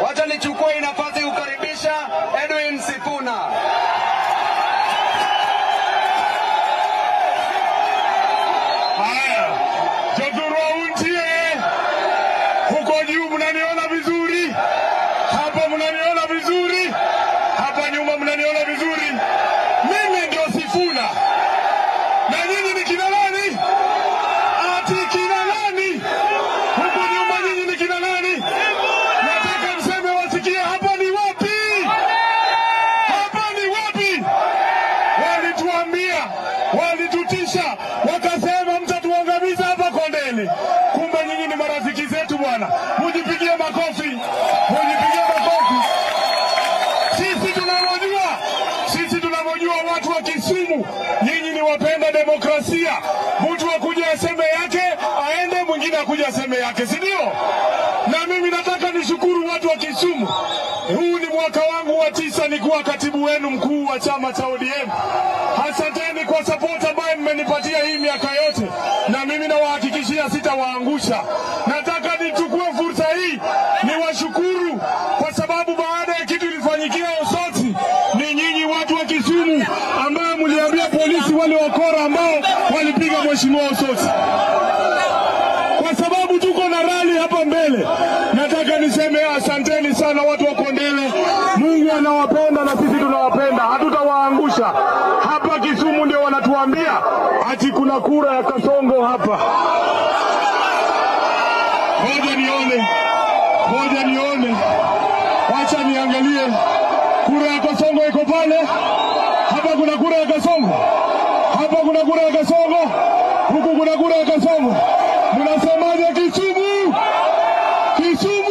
Wacha nichukue nafasi kukaribisha Edwin Sifuna. Haya, Jothurwa untie huko juu, mnaniona vizuri? Hapa mnaniona vizuri? Hapa nyuma mnaniona vizuri? Mimi ndio Sifuna na nyinyi ni kina nani? Ati kina nani? Huko nyuma nyinyi ni kina nani? Nataka mseme wasikie, hapa ni wapi? Hapa ni wapi? Walituambia, walitutisha, wakasema mtatuangamiza hapa Kondele. Kumbe nyinyi ni marafiki zetu bwana. Mujipigie makofi, mujipigie makofi. Sisi tunavyojua watu wa Kisumu, nyinyi ni wapenda demokrasia. Mtu akuja aseme yake, aende, mwingine akuja aseme yake, si ndio? Na mimi nataka nishukuru watu wa Kisumu. Huu ni mwaka wangu wa 9 nikuwa katibu wenu mkuu wa chama cha ODM. Asanteni kwa support ambayo mmenipatia hii miaka yote, na mimi nawahakikishia sitawaangusha. Nataka nichukue fursa hii niwashukuru kwa sababu baada ya kitu ilifanyikia Osotsi, ni nyinyi watu wa Kisumu ambao mliambia polisi wale wakora ambao walipiga mheshimiwa Osotsi. Kwa sababu tuko na rali hapa mbele, nataka niseme asanteni sana watu wa Kondele. Mungu anawapenda na sisi tunawapenda, hatutawaangusha. Hapa Kisumu ndio wanatuambia ati kuna kura ya Kasongo hapa. Ngoja nione, ngoja nione, wacha niangalie. Kura ya Kasongo iko pale. Hapa kuna kura ya Kasongo, hapa kuna kura ya Kasongo, huku kuna kura ya Kasongo. Mnasemaje Kisumu? Kisumu!